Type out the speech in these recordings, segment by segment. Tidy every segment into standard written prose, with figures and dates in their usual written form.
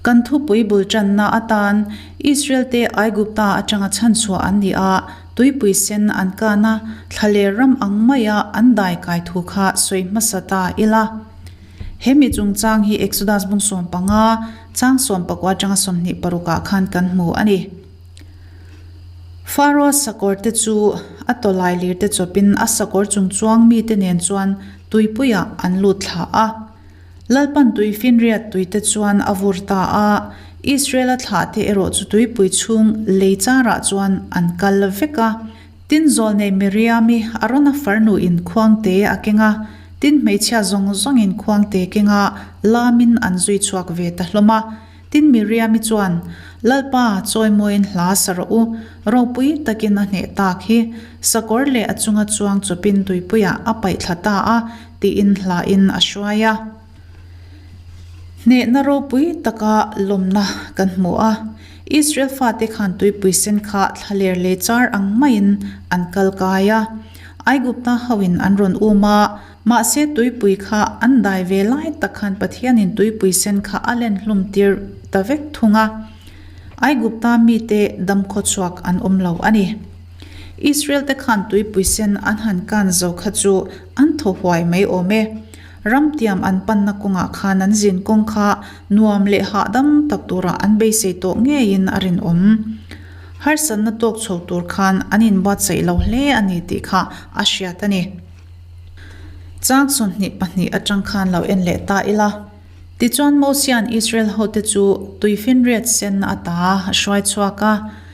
Kan thupui bul tanna atan Israel-te Aigupta atanga chhanchhuah an ni a, tuipui sen an kan a, thlaler ram ang maia an dai kai thu kha sawi hmasa ta ila. He mi chungchang hi Exodus bung 15, chang 19 atanga 26 ah khan kan hmu a ni. Pharaoh sakawr te chu a tawlai lir te chawpin a sakawr chung chuang mite nen chuan tuipuiah an lut thla a. Lalpan tui finriat tuite chuan a vur ta a, Israela thlahte erawh chu tuipui chhung lei charah chuan an kal vek a. Tin zawlnei Miriami Arona farnu in khuangte a keng a, tin hmeichhia zawng zawngin khuangte kenga lamin an zui chhuak ve ta hlawm a. Tin Miriami chuan, Lalpa, chawimawiin hla sa rawh u, ropui takin a hneh tak hi, sakawr leh a chunga chuang chawpin tuipuiah a paih thla ta a, tiin hlain a hruai a. Hnehna ropui taka lawmna kan hmu a, Israel fate khan tuipui sen kha thlaler leh char ang maiin an kal kai a. Aigupta hoin an rawn um a, mahse tuipui kha an dai ve lai tak khan Pathianin tuipui sen kha a len hlum tir ta vek thung a. Aigupta mite damkhaw chhuak an awm lo a ni. Israel te khan tuipui sen an han kan zo kha chu an thaw huai mai awm e. Ramtiam an panna kawngah khan an zin kawng kha nuam leh hahdam tak turah an beisei tawh ngeiin a rinawm. Harsatna tawk chho tur khan an inbuatsaih lo hle a ni tih kha a hriat a ni. Chang 22 atang khan lo en leh ta ila. Tichuan Mosia'n Israel hote chu tuifinriat sen ata a hruai chhuak a,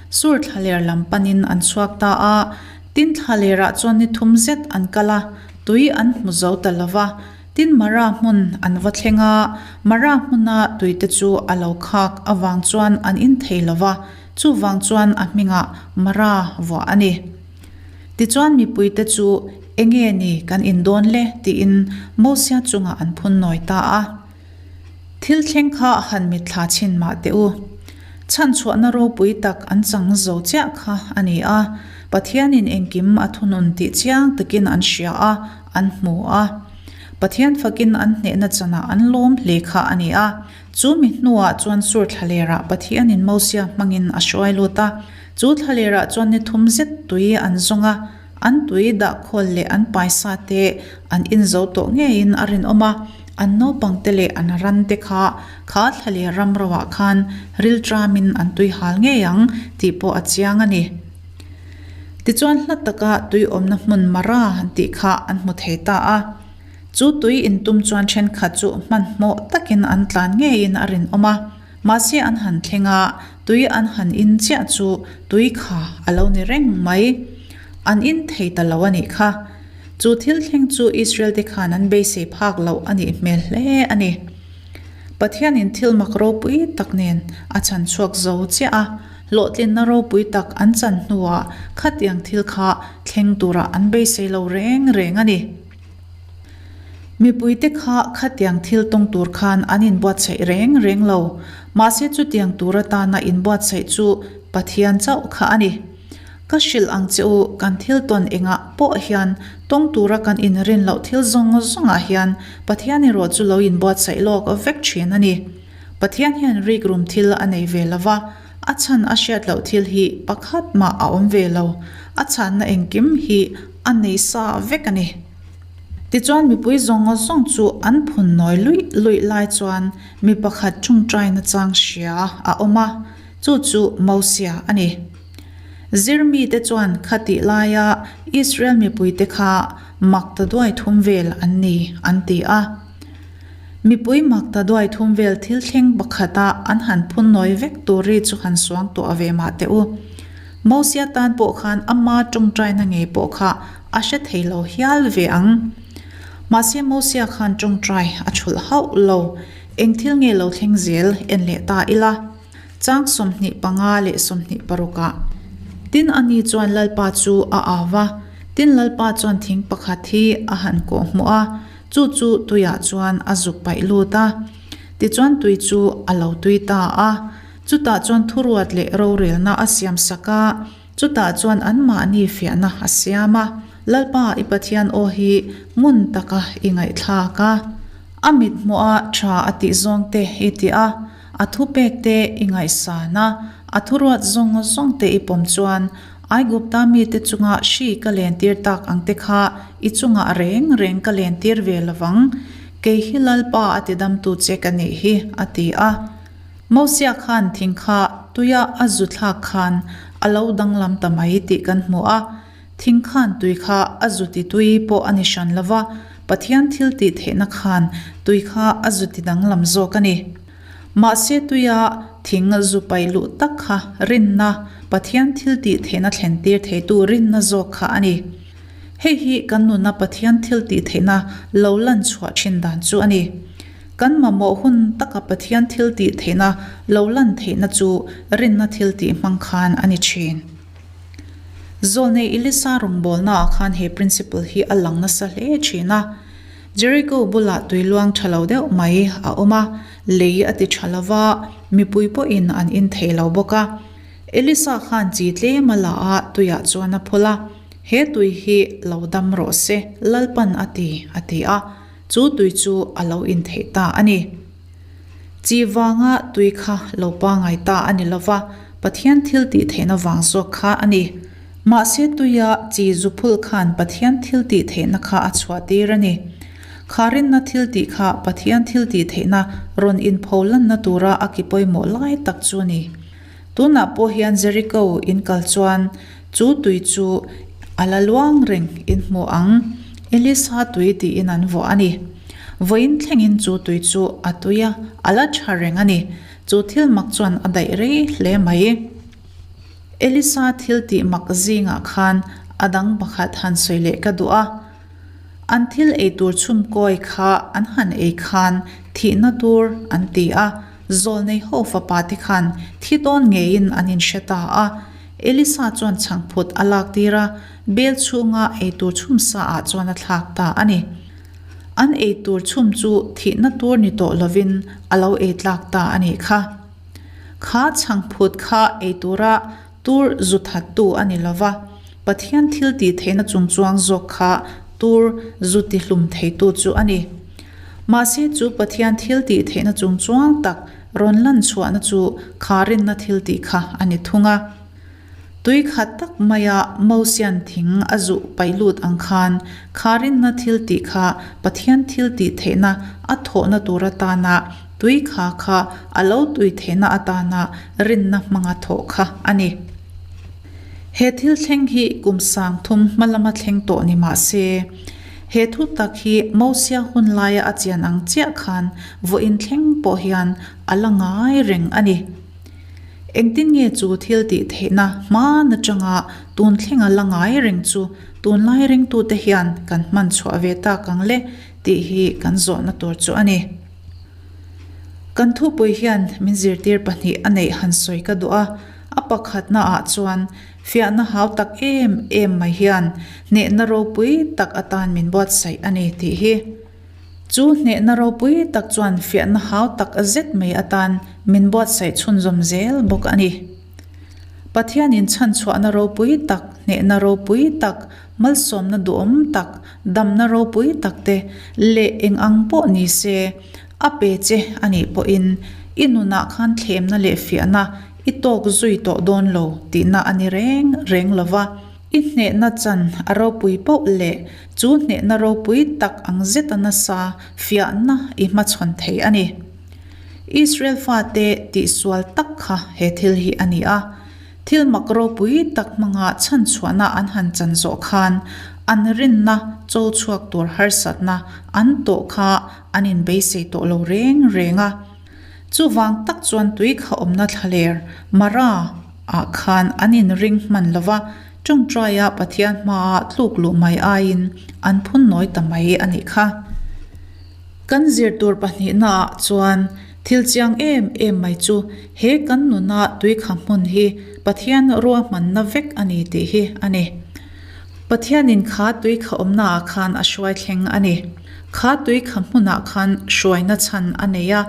Sur thlaler lam panin an chhuak ta a, tin thlalerah chuan ni thum zet an kal a, tui an hmu zo ta lo va. Tin Mara hmun an va thleng a, Mara hmuna tuite chu a lo khak avang chuan an in thei lo va, chuvang chuan a hmingah Mara vuah a ni. Tichuan mipuite chu Enge ni kan in dawn le? tiin Mosia chungah an phun nawi ta a. Thil thleng kha han mitthla chhin mah teh u. Chhanchhuahna ropui tak an chang zo chiah kha a ni a, Pathianin engkim a thunun tih chiang takin an hria a, an hmu a. Pathian fakin an hnehna chanah an lawm hle kha a ni a. Chu mi hnuah chuan sur thlalerah Pathianin Mosia hmangin a hruai lut a. Chu thlalerah chuan ni thum zet tui an zawng a, An tui dahkhawl leh an paisa te an inzo tawh ngeiin a rinawm a, an naupang te leh an ran te kha kha thla leh ram roah khan rilṭamin an tui hal ngei ang tih pawh a chiang a ni. Tichuan hla taka tui awmna hmun Mara an tih kha an hmu thei ta a. Chu tui intum chuan thenkhat chu hmanhmawh takin an tlan ngeiin a rinawm a, mahse an han thleng a, Tui an han in chiah chu tui kha a lo ni reng mai. An in thei ta lo a nih kha. Chu thil thleng chu Israel te khan an beisei phak loh a nih hmel hle a ni. Pathianin thil mak ropui tak nen a chan chhuak zo chiah a, hlawhtlinna ropui tak an chan hnuah khatiang thil kha thleng turah an beisei lo reng reng a ni. Mipuite kha khatiang thil tawng tur khan an inbuatsaih reng reng lo. Mahse chutiang tur atana inbuatsaih chu Pathian chauh kha a ni. Ka hrilh ang che u, kan thil tawn engah pawh hian tawng tura kan inrin loh thil zawng zawngah hian Pathian erawh chu lo inbuatsaih lawk vek thin a ni. Pathian hian rikrum thil a nei ve lo va, a chhan a hriat loh thil hi pakhat mah a awm ve lo. A chhanna engkim hi a nei sa vek a ni. Tichuan mipui zawng zawng chu an phun nawi luih luih lai chuan mi pakhat tawngtaina chang hria a awm a, chu chu Mosia a ni. Zirmite chuan khatih laia Israel mipuite kha mak ta duai thum vel an ni an ti a. Mipui mak ta duai thum vel thil thleng pakhata an han phun nawi vek tur ri chu han suang tuah ve mah teh u. Mosia tan pawh khan ama tawngtaina ngei pawh kha a hre thei lo hial ve ang. Mahse Mosia khan tawngtai a chhulh hauh lo. Eng thil nge lo thleng zel en leh ta ila. Chang 25 leh 26 ah. Tin ani chuan Lalpa chu a au va, tin Lalpa chuan thing pakhat hi a han kawh hmuh a, chu chu tuiah chuan a zuk paih lut a. Tichuan tui chu a lo tui ta a. Chutah chuan thuruat leh rorelna a siam sak a, chutah chuan anmahni fiahna a siam a. Lalpa i Pathian aw hi ngun taka i ngaihthlak a, a mithmuha tha a tih zawng te i ti a. A thupekte i ngaihsan a, a thuruat zawng zawng te i pawm chuan Aigupta mite chunga hri ka lentir tak ang te kha i chungah reng reng ka lentir ve lovang, kei hi Lalpa a tidamtu che ka nih hi, a ti a. Mosia khan thing kha tuia a zu thlak khan a lo danglam ta mai tih kan hmu a. Thing khan tui kha a zu ti tui pawh a ni hran lo va, Pathian thil tih theihna khan tui kha a zu ti danglam zawk a ni. Mahse tuia thing zu paih luh tak kha rinna, Pathian thil tih theihna thlen tir theitu rinna zawk kha a ni. Hei hi kan nuna Pathian thil tih theihna lo lan chhuah thin dan chu a ni. Kan mamawh hun taka Pathian thil tih theihna lo lan theihna chu rinna thil tih hmang khan a ni thin. Zawlnei Elisa rawngbawlnaah khan he principle hi a lang nasa hle thin a. Jericho bulah tui luang tha lo deuh mai a awm a, lei a ti tha lo va, mipui pawhin an in thei lo bawk a. Elisa khan chi tlem a la a, tuiah chuan a phul a, He tui hi lo dam rawh se, Lalpan a ti, a ti a. Chu tui chu a lo intheih ta a ni. Chi vanga tui kha lo pangai ta a ni lova, Pathian thil tih theihna vang zawk kha a ni. Mahse tuia chi zu phulh khan Pathian thil tih theihna kha a chhuah tir a ni. Kha rinna thil tih kha Pathian thil tih theihna rawn inpho lanna tura a ki pawimawh lai tak chu a ni. Tunah pawh hian Jericho in kal chuan chu tui chu a la luang reng in hmu ang. Elisa tui tiin an vuah a ni. Vawiin thlengin chu tui chu a tui a, a la tha reng a ni. Chu thil mak chuan a daih rei hle mai. Elisa thil tih mak zingah khan a dang pakhat han sawi leh ka duh a. An thil ei tur chhumkawi kha an han ei khan thihna tur an ti a, zawlnei ho fapa te khan thi dawn ngeiin an inhre ta a. Elisa chuan chhangphut a lak tir a, bel chhunga ei tur chhum sa ah chuan a thlak ta a ni. An ei tur chhum chu thihna tur ni tawh lovin a lo ei tlak ta a nih kha. Kha chhangphut kha ei tura Tur zu thattu a ni lova, Pathian thil tih theihna chungchuang zawk kha tur zu tihlum theitu chu a ni. Mahse chu Pathian thil tih theihna chungchuang tak rawn lan chhuahna chu kha rinna thil tih kha a ni thung a. Tui khat tak maia Mosian thing a zuh paih lut ang khan kha rinna thil tih kha Pathian thil tih theihna a thawhna tur atana Tui kha kha a lo tui theihna atana rinna hmanga thawh kha a ni. He thil thleng hi kum sang thum hma lama thleng tawh ni mah se, he thu tak hi Mosia hun laia a chian ang chiah khan vawiin thleng pawh hian a la ngai reng a ni. Engtin nge chu thil tih theihna hma nachanga tun thlenga la ngai reng chu tunlai ringtute hian kan hman chhuah ve tak ang le tih hi kan zawhna tur chu a ni. Kan thupui hian min zirtir pahnih a neih han sawi ka duh a, a pakhatna ah chuan fiahna hau tak em em mai hian hnehna ropui tak atan min buatsaih a ni tih hi. Chu hnehna ropui tak chuan fiahna hau tak zet mai atan min buatsaih chhunzawm zel bawk a ni. Pathianin chhanchhuahna ropui tak, hnehna ropui tak, malsawmna duhawm tak, damna ropui tak te leh eng ang pawh ni se, a pe che a nih pawhin i nunah khan thlemna leh fiahna i tawk zui tawh dawn lo tihna a ni reng reng lo va. I hnehna chan a ropui poh leh chu hnehna ropui tak ang zeta nasa fiahna i hmachhawn thei a ni. Israel fate tihsual tak kha he thil hi a ni a. Thil mak ropui tak hmanga chhanchhuahna an han chan zawh khan an rinna cho chhuak tur harsatna an tawh kha an inbeisei tawh lo reng reng a. Chuvang tak chuan tui kha awmna thlaler, Mara, ah khan an inring hman lo va, tawngtaia Pathian hmaa tluk luh mai aiin an phun nawi ta mai a nih kha. Kan zir tur pahnihnaah chuan thil chiang em em mai chu he kan nuna tuikha hmun hi Pathian ruahmanna vek a ni tih hi a ni. Pathianin kha tuikha awmnaah khan a hruai thleng a ni. Kha tuikha hmunah khan hruaina chhan a nei a,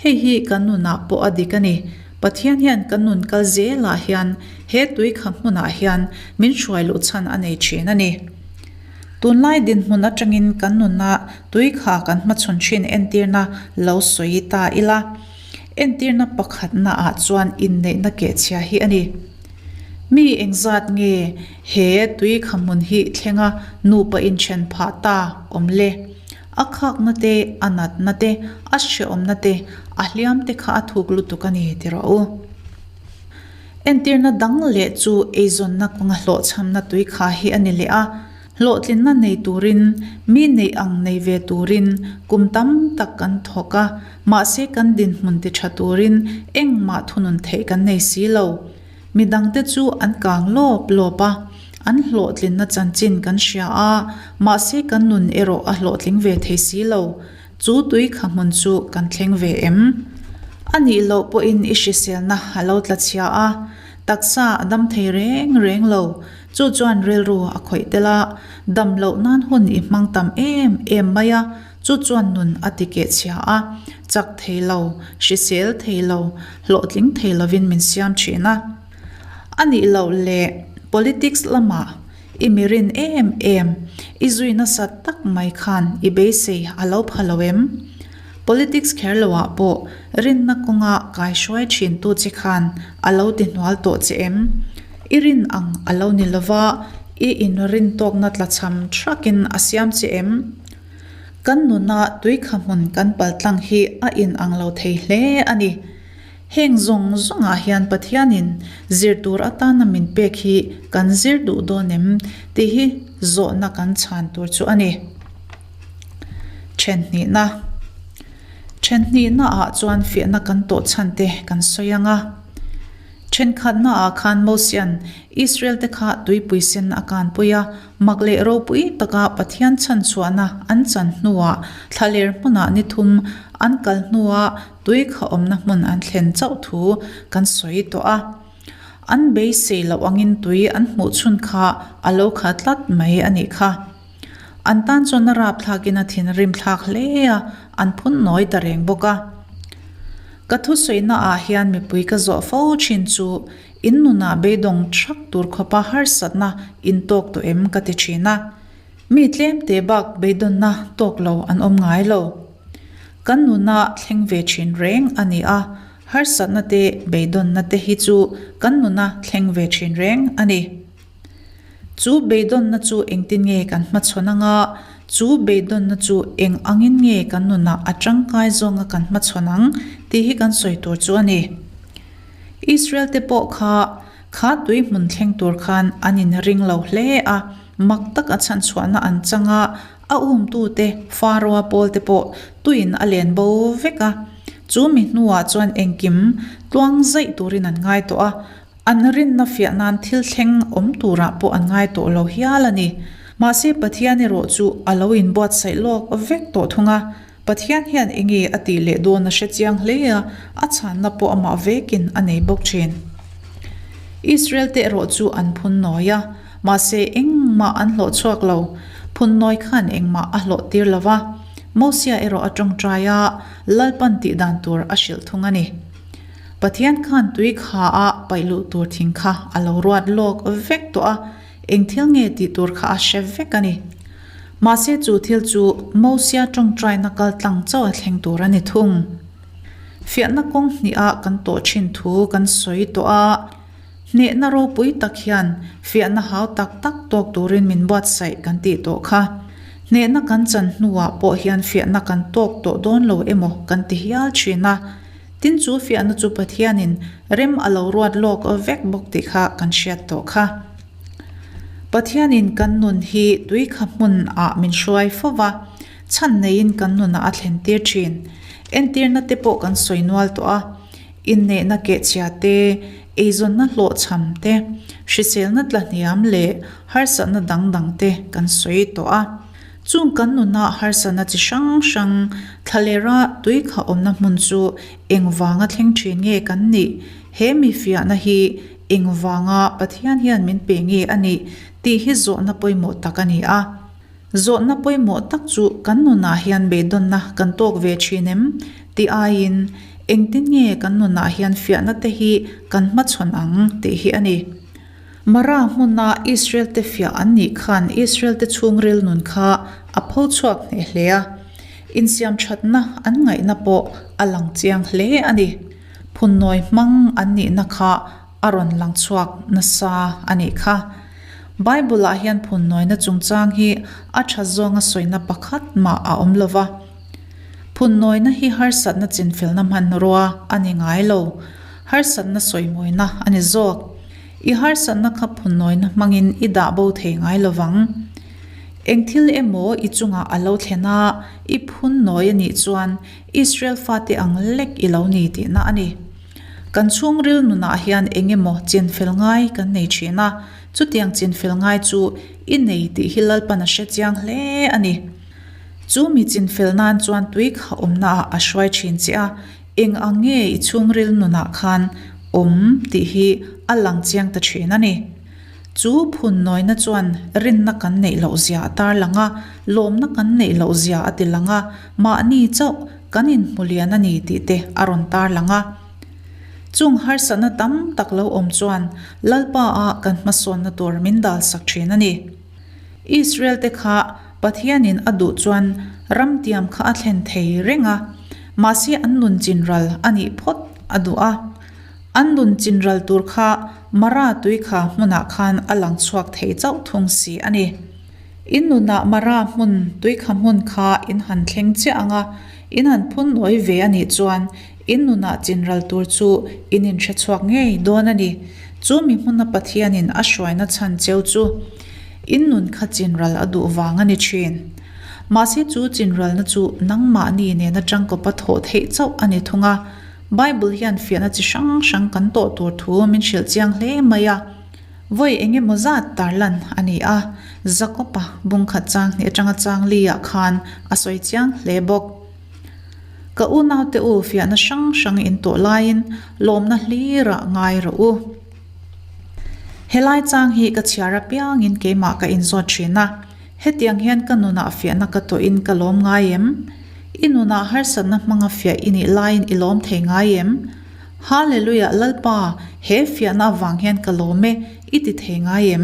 hei hi kan nunah pawh a dik a ni. Pathian hian kan nun kal zelah hian he tuikha hmunah hian min hruai luh chhan a nei thin a ni. Tunlai dinhmun atangin kan nuna tui kha kan hmachhawn thin entirna lo sawi ta ila. Entirna pakhatna ah chuan inneihna kehchhia hi a ni. Mi engzat nge he tui kha hmun hi thlenga nupa inthen phah ta awm le? A khakna te, a natna te, a hreawmna te, a hliam te kha a thuk lutuk a ni ti rawh u. Entirna dang leh chu eizawnna kawnga hlawhchhamna tui kha hi a ni leh a. Hlawhtlinna nei turin, mi neih ang nei ve turin kum tam tak kan thawk a, mahse kan dinhmun ti tha turin engmah thunun theih kan nei si lo. Mi dangte chu an kang lawp lawp a, an hlawhtlinna chanchin kan hria a, mahse kan nun erawh a hlawhtling ve thei si lo. Chu tui kha hmun chu kan thleng ve em? A nih loh pawhin i hriselna a lo tla chhia a, taksa a dam thei reng reng lo. Chu chuan rilru a khawih tel a, dam loh nan hun i hmang tam em em mai a, chu chuan nun a ti keh chhia a, chak thei lo, hrisel thei lo, hlawhtling thei lovin min siam thin a. A nih loh leh politics lamah i mi rin em em, i zui nasat tak mai khan i beisei a lo pha lo em? Politics kher loah pawh rinna kawnga kaihruai thintu che khan a lo ti hnual tawh che em? I rin ang a lo ni lova, i inrintawkna tlachham thakin a siam che em? Kan nuna tuikha hmun kan paltlang hi a inang lo thei hle a ni. Heng zawng zawngah hian Pathianin zir tur atana min pek hi kan zir duh dawn em tih hi zawhna kan chhan tur chu a ni. Thenhnihna Thenhnihnaah chuan fiahna kan tawh chhan te kan sawi ang a. Thenkhatnaah khan Mosia'n Israel-te kha tuipui sen a kanpui a, mak leh ropui taka Pathian chhanchhuahna an chan hnuah thlaler hmunah ni thum an kal hnua tui kha awmna hmun an thlen chauh thu kan sawi tawh a. An beisei loh angin tui an hmuh chhun kha a lo kha tlat mai a nih kha. An tan chuan a rapthlakin a thinrim thlak hle a, an phun nawi ta reng bawk a. Ka thusawi naah hian mipui ka zawh fo thin chu in nunah beidawng thak tur khawpa harsatna in tawk tawh em ka ti thin a. Mi tlemte bak beidawnna tawk lo an awm ngai lo. Kan nuna thleng ve thin reng a ni a, harsatna te beidawnna te hi chu kan nuna thleng ve thin reng a ni. Chu beidawnna chu engtin nge kan hmachhawn anga, chu beidawnna chu eng angin nge kan nunah a tangkai zawnga kan hmachhawn ang tih hi kan sawi tur chu a ni. Israel te pawh kha kha tui hmun thleng tur khan an inring lo hle a, mak tak a chhanchhuahna an chang a, a umtute Faroa pawl te pawh tuiin a len bo vek a. Chu mi hnuah chuan engkim tluang zaih turin an ngai tawh a, An rinna fiah nan thil thleng awm turah pawh an ngai tawh lo hial a ni. Mahse Pathian erawh chu a lo inbuatsaih lawk vek tawh thung a. Pathian hian enge a tih leh dawn a hre chiang hle a, a chhanna pawh amah vekin a nei bawk thin. Israel te erawh chu an phun nawi a, mahse engmah an hlawh chhuak lo. Phun nawi khan engmah a hlawh tir lo va. Mosia erawh a tawngtai a, Lalpan tih dan tur a hrilh thung a ni. Pathian khan tui kha a paih luh tur thing kha a lo ruat lawk vek tawh a, eng thil nge tih tur kha a hre vek a ni. Mahse chu thil chu Mosia tawngtaina kal tlang chauh a thleng tur a ni thung. Fiahna kawng hnih ah kan tawh thin thu kan sawi tawh a, hnehna ropui tak hian fiahna hau tak tak tawk turin min buatsaih kan tih tawh kha. Hnehna kan chan hnuah pawh hian fiahna kan tawk tawh dawn lo emaw kan ti hial thin a, Tin chu fiahna chu Pathianin rem a lo ruat lawk vek bawk tih kha kan hriat tawh kha. Pathianin kan nun hi tuikha hmun ah min hruai fo va, chhan neiin kan nunah a thlen tir thin. Entirna te pawh kan sawi nual tawh a, inneihna kehchhia te, eizawnna hlawhchham te, hriselna tlahniam leh harsatna dang dang te kan sawi tawh a. Chung kan nuna harsatna chi hrang hrang thlalera tui kha awmna hmun chu engvanga thleng thin nge kan nih? He mi fiahna hi engvanga Pathian hian min pe nge a nih? tih hi zawhna pawimawh tak a ni a. Zawhna pawimawh tak chu kan nunah hian beidawnna kan tawk ve thin em? tih aiin engtin nge kan nunah hian fiahna te hi kan hmachhawn ang tih hi a ni. Mara hmuna Israel-te fiah an nih khan Israel-te chhungril nun kha a pho chhuak hneh hle a, insiam thatna an ngaihna pawh a lang chiang hle a ni. Phunnawi hmang an nihna kha a rawn lang chhuak nasa a nih kha. Bible-ah hian phunnawina chungchang hi a tha zawnga sawina pakhat mah a awm lo va. Phunnawina hi harsatna chinfelna hmanrua a ni ngai lo, harsatna sawimawina a ni zawk. I harsatna kha phunnawina hmangin i dah bo thei ngai lo vang. Eng thil emaw i chungah a lo thlen a, i phunnawi a nih chuan Israel fate ang lek i lo ni tihna a ni. Kan chhungril nunah hian eng emaw chinfel ngai kan nei thin a, chutiang chinfel ngai chu i nei tih hi Lalpan a hre chiang hle a ni. Chu mi chinfel nan chuan tui kha awmnaah a hruai thin che a, eng ang nge i chhungril nunah khan awm tih hi a lang chiang ta thin a ni. Chu phunnawina chuan rinna kan neih loh zia a tarlang a, lawmna kan neih loh zia a ti lang a, mahni chauh kan inhmu lian a ni tih te a rawn tarlang a. Chung harsatna tam tak lo awm chuan Lalpa a kan hmasawnna tur min dalsak thin a ni. Israel te kha Pathianin a duh chuan ramtiam kha a thlen thei reng a, mahse an nun chinral a nih phawt a duh a. An nun chinral tur kha Mara tui kha hmunah khan a lang chhuak thei chauh thung si a ni. In nunah Mara hmun tui kha hmun kha in han thleng chiah ang a, in han phun nawi ve a nih chuan in nunah chinral tur chu in inhre chhuak ngei dawn a ni. Chu mi hmuna Pathianin a hruaina chhan cheu chu in nun kha chinral a duh vang a ni thin. Mahse chu chinralna chu nangmahni nena tangkawpa thawh theih chauh a ni thung a. Bible hian fiahna chi hrang hrang kan tawh tur thu min hrilh chiang hle mai a, vawi eng emaw zat tarlan a ni a, Jakob-a bungkhat chang hnih atanga chang li-ah khan a sawi chiang hle bawk. Ka unaute u fiahna hrang hrang in tawh laiin lawmna hlirah ngai rawh u. Helai chang hi ka chhiar apiangin keimah ka inzawt thin a. Hetiang hian ka nunah fiahna ka tawhin ka lawm ngai em? I nunah harsatna hmanga fiah i nih laiin i lawm thei ngai em? Hallelujah Lalpa, he fiahna avang hian ka lawm e, i ti thei ngai em?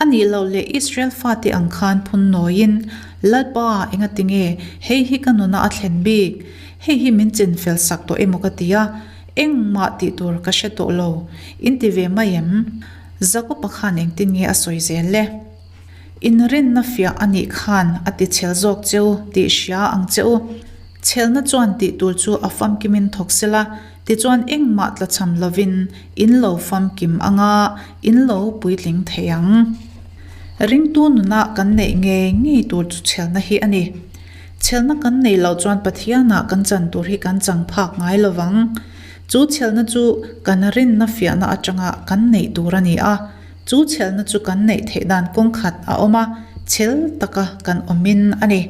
A nih loh leh Israel fate ang khan phun nawiin, Lalpa, engatinge hei hi ka nunah a thlen bik? Hei hi min chinfel sak tawh emaw ka ti a, engmah tih tur ka hre tawh lo, in ti ve mai em? Jakob-a khan engtin nge a sawi zel le? Inrinna fiah a nih khan a ti chhel zawk che u tih hria ang che u. Chhelna chuan tih tur chu a famkimin thawk sela, tichuan engmah tlachham lovin in lo famkim anga in lo puitling thei ang. Ringtu nuna kan neih ngei ngei tur chu chhelna hi a ni. Chhelna kan neih loh chuan Pathianah kan chan tur hi kan chang phak ngai lovang. Chu chhelna chu kan rinna fiahna atanga kan neih tur a ni a. Chu chhelna chu kan neih theih dan kawng khat a awm a, chhel taka kan awmin a ni.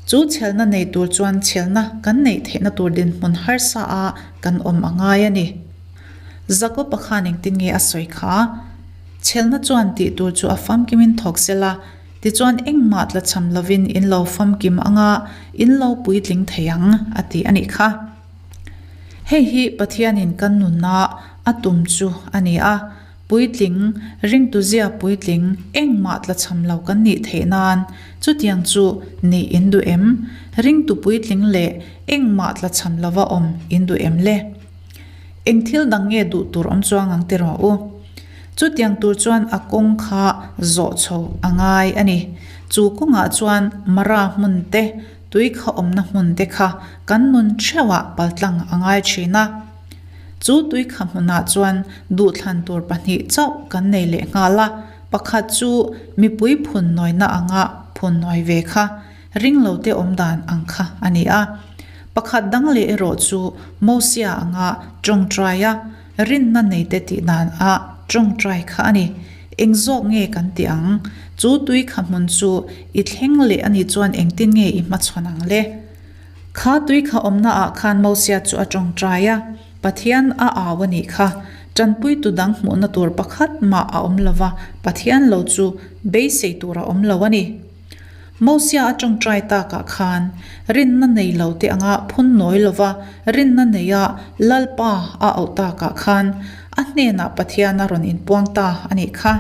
Chu chhelna nei tur chuan chhelna kan neih theihna tur dinhmun harsa a kan awm a ngai a ni. Jakob-a khan engtin nge a sawi kha? Chhelna chuan tih tur chu a famkimin thawk sel a, tichuan engmah tlachham lovin in lo famkim anga in lo puitling thei ang, a ti a nih kha. Hei hi Pathianin kan nunna a tum chu a ni a. Puitling, ringtuzia puitling, engmah tlachham lo kan nih theih nan chutiang chu nih in duh em? Ringtu puitling leh engmah tlachham lova awm in duh em le? Eng thil dang nge duh tur awm chuang ang ti rawh u. Chutiang tur chuan a kawng kha zawh chho a ngai a ni. Chu kawngah chuan Mara hmun te, tui kha awmna hmun te kha kan nun theuhah paltlang a ngai thin a. Chu tuikha hmunah chuan duhthlan tur pahnih chauh kan nei leh nghal a, pakhat chu mipui phun nawina anga phun nawi ve kha ringlote awm dan ang kha a ni a. Pakhat dang leh erawh chu Mosia anga tawngtai a, rinna neite tih dan a tawngtai kha a ni. Eng zawk nge kan tih ang? Chu tuikha hmun chu i thleng leh a nih chuan engtin nge i hmachhawn ang le? Kha tui kha awmna ah khan Mosia chu a tawngtai a, Pathian a au a nih kha. Tanpuitu dang hmuhna tur pakhat mah a awm lo va, Pathian lo chu beisei tur a awm lo a ni. Mosia a tawngtai takah khan rinna nei lo te anga phun nawi lo va, rinna neia Lalpa a auh takah khan a hnenah Pathian a rawn inpuang ta a nih kha.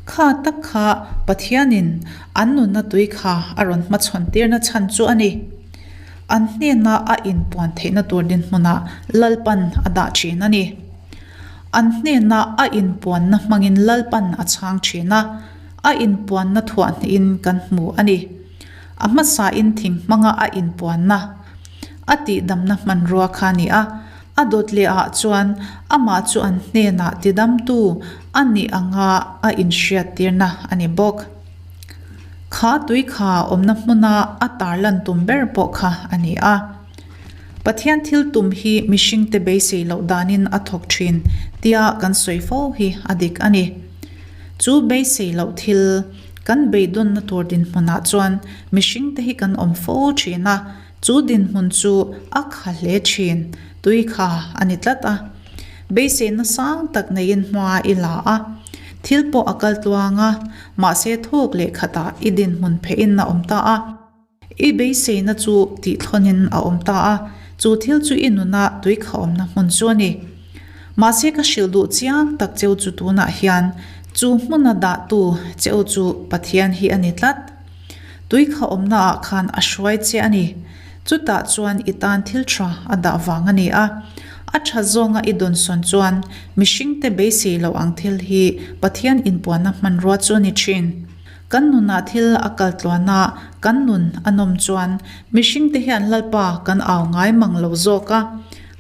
Kha tak kha Pathianin an nunna tui kha a rawn hmachhawn tirna chhan chu a ni. An hnena a inpuan theihna tur dinhmunah Lalpan a dah thin a ni. An hnena a inpuanna hmangin Lalpan a chhang thin a, a inpuanna thuah hnihin kan hmu a ni. A hmasain thing hmanga a inpuanna, a tihdamna hmanrua kha a ni a, a dawt leh ah chuan amah chu an hnenah tidamtu a nih anga a inhriattirna a ni bawk. Kha tui kha awmna hmuna a tarlan tum ber pawh kha a ni a. Pathian thil tum hi mihringte beisei loh danin a thawk thin tia kan sawi fo hi a dik a ni. Chu beisei loh thil kan beidawnna tur dinhmunah chuan mihringte hi kan awm fo thin a, chu dinhmun chu a kha hle thin, tui kha a ni tlat a. Beiseina sang tak neiin hma i la a, thil pawh a kal tluang a, mahse thawk leh khatah i dinhmun phehin a awm ta a. I beiseina chu tihthlawnin a awm ta a, chu thil chu i nuna tui kha awmna hmun chu a ni. Mahse ka hrilh duh chiang tak cheu chu tunah hian chu hmuna dahtu cheu chu Pathian hi a ni tlat. Tui kha awmnaah khan a hruai che a ni. Chutah chuan i tan thil tha a dah vang a ni a. A tha zawnga i dawnsawn chuan mihringte beisei loh ang thil hi Pathian inpuanna hmanrua chu a ni thin. Kan nunah thil a kal tluan a, kan nun a nawm chuan mihringte hian Lalpa kan au ngai mang lo zawk a.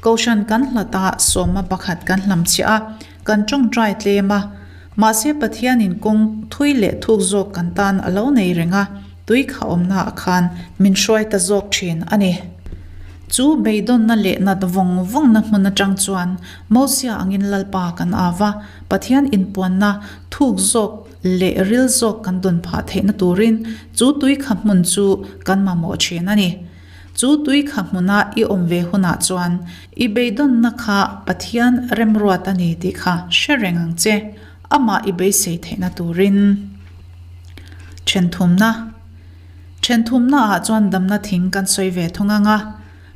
Kohhran kan hlat a, sawma pakhat kan hlamchhiah a, kan tawngtai tlem a. Mahse Pathianin kawng thui leh thuk zawk kan tan a lo nei reng a, tui kha awmnaah khan min hruai ta zawk thin a ni. Chu beidawnna leh nat vawng vawngna hmun atang chuan Mosia angin Lalpa kan au a, Pathian inpuanna thuk zawk leh ril zawk kan dawn phah theihna turin chu tui kha hmun chu kan mamawh thin a ni. Chu tui kha hmuna i awm ve hunah chuan i beidawnna kha Pathian remruat a ni tih kha hre reng ang che, amah i beisei theihna turin. Thenthumna Thenthumnaah chuan damna thing kan sawi ve thung ang a,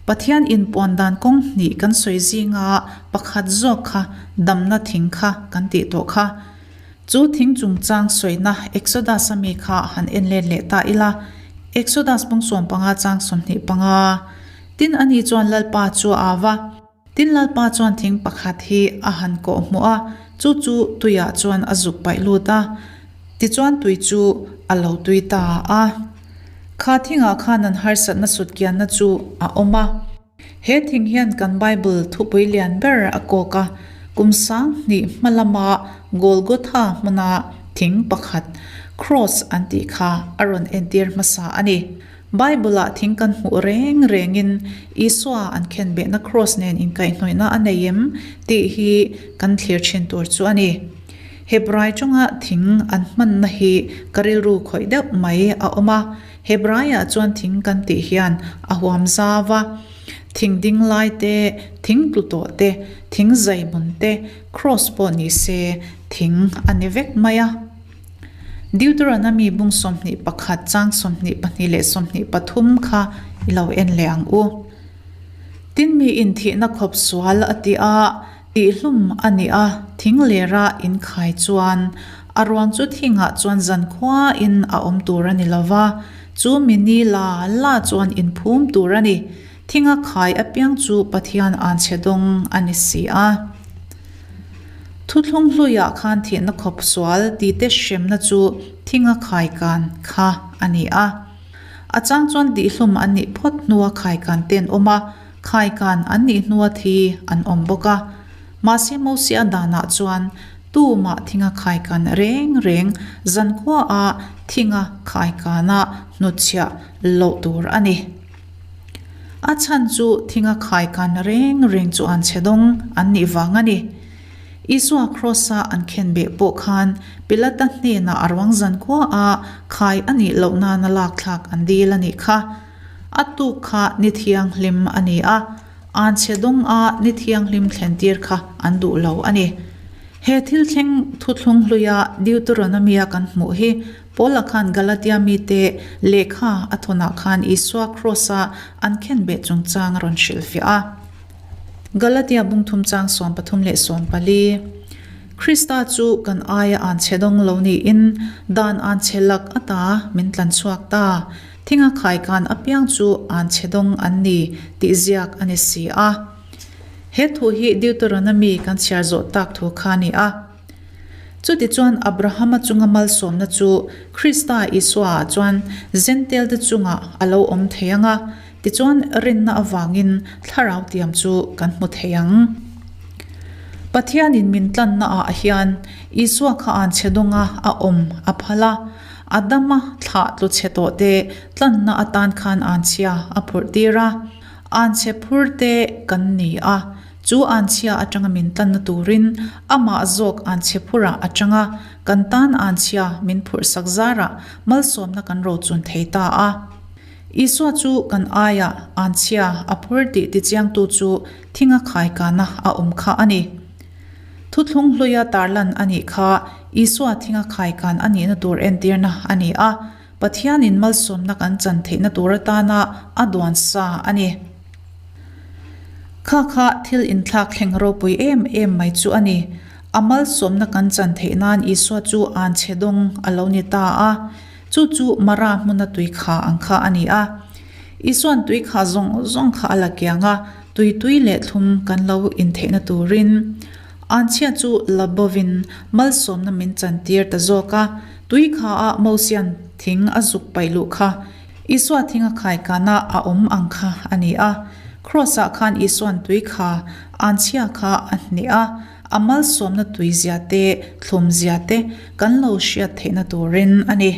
Pathian inpuan dan kawng hnih kan sawi zinga pakhat zawk kha damna thing kha kan tih tawh kha. Chu thing chungchang sawina Exodus a mi kha han en let leh ta ila, Exodus bung 15 chang 25. Tin ani chuan Lalpa chu a au va. Tin Lalpa chuan thing pakhat hi a han kawh hmuh a, chu chu tuiah chuan a zuk paih lut a, tichuan tui chu a lo tui ta a. Kha thingah khan an harsatna sutkianna chu a awm a. He thing hian kan Bible thupui lian ber a kawk a, kum 2000 hma lama Golgotha hmuna thing pakhat, cross an tih kha a rawn entir hmasa a ni. Bible-ah thing kan hmuh reng rengin Isua an khenbehna cross nen inkaihhnawihna a nei em tih hi kan thlir thin tur chu a ni. Hebrai tawnga thing an hmanna hi ka rilru khawih deuh mai a awm a. Hebraiah chuan thing kan tih hian a huam zau a, thing ding lai te, thing tlu tawh te, thing zai hmun te, cross pawh ni se thing a ni vek mai a. Deuteronomy bung 21 chang 22 leh 23 kha i lo en leh ang u. Tin mi inthihna khawp sual a ti a, Tihhlum a nih a, thing lera inkhai chuan a ruang chu thingah chuan zankhuain a awm tur a ni lo va, chu mi ni la la chuan inphum tur a ni. Thinga khai apiang chu Pathian anchhe dawng a ni si a. Thuthlung hluiah khan thihna khawp sual tite hremna chu thinga khai kan kha a ni a. A chang chuan tihhlum an nih phawt hnua khai kan te an awm a. Khaikan an nih hnua thi an awm bawk a. Mahse Mosia danah chuan tumah thinga khaikan reng reng zankhuaah thinga khaikana hnutchhiah loh tur a ni. A chhan chu thinga khaikan reng reng chu an chhe dawng an nih vang a ni. Isua Kraws-a an khenbeh pawh khan Pilata hnenah a ruang zankhuaah khai a nih loh nana lakthlak an dil a nih kha. A tuk kha ni thianghlim a ni a, anchhe dawng a ni thianghlim thlentir kha an duh lo a ni. He thil thleng thuthlung hluia Deuteronomy-a kan hmuh hi Paula khan Galatia mite lehkha a thawnah khan Isua Kraws-a an khenbeh chungchang a rawn hrilhfiah a. Galatia bungthum chang 13 leh 14. Krista chu kan aia anchhe dawng lo niin dan anchhe lak ata min tlanchhuak ta. Thinga khaikan apiang chu anchhe dawng an ni tih ziak a ni si a. He thu hi Deuteronomy kan chhiar zawh tak thu kha a ni a. Chutichuan Abrahama chunga malsawmna chu Krista Isuaah chuan Zentail-te chungah a lo awm thei ang a, tichuan rinna avangin thlarau tiam chu kan hmu thei ang. Pathianin min tlannaah hian Isua kha anchhe dawnga a awm a phal a, Adama thlah tlu chhe tawhte tlanna atan khan anchhia a phurh tir a, anchhe phurte kan ni a. Chu anchhia atanga min tlanna turin amah zawk anchhe phurah atanga kan tan anchhia min phurhsak zarah malsawmna kan rochun thei ta a. Isua chu kan aiah anchhia a phur tih tichiangtu chu thinga khaikana a awm kha a ni. Thuthlung hluia tarlan a nih kha Isua thinga khaikan a nihna tur entirna a ni a, Pathianin malsawmna kan chan theihna tur atana a duan sa a ni. Kha kha thil inthlak thleng ropui em em mai chu a ni. A malsawmna kan chan theih nan Isua chu an chhe dawng a lo ni ta a. Chu chu Mara hmuna tui kha ang kha a ni a. Isua'n tui kha zawng zawng kha a la kiang a, tui tui leh thlum kan lo intheihna turin Anchhia chu la bovin malsawmna min chantir ta zawk a. Tui kha a Mosia'n thing a zuk paih luh kha Isua thinga khaikana a awm ang kha a ni a. Kraws-ah khan Isua'n tui kha anchhia kha a hneh a, a malsawmna tuizia te, thlumzia te kan lo hriat theihna turin a ni.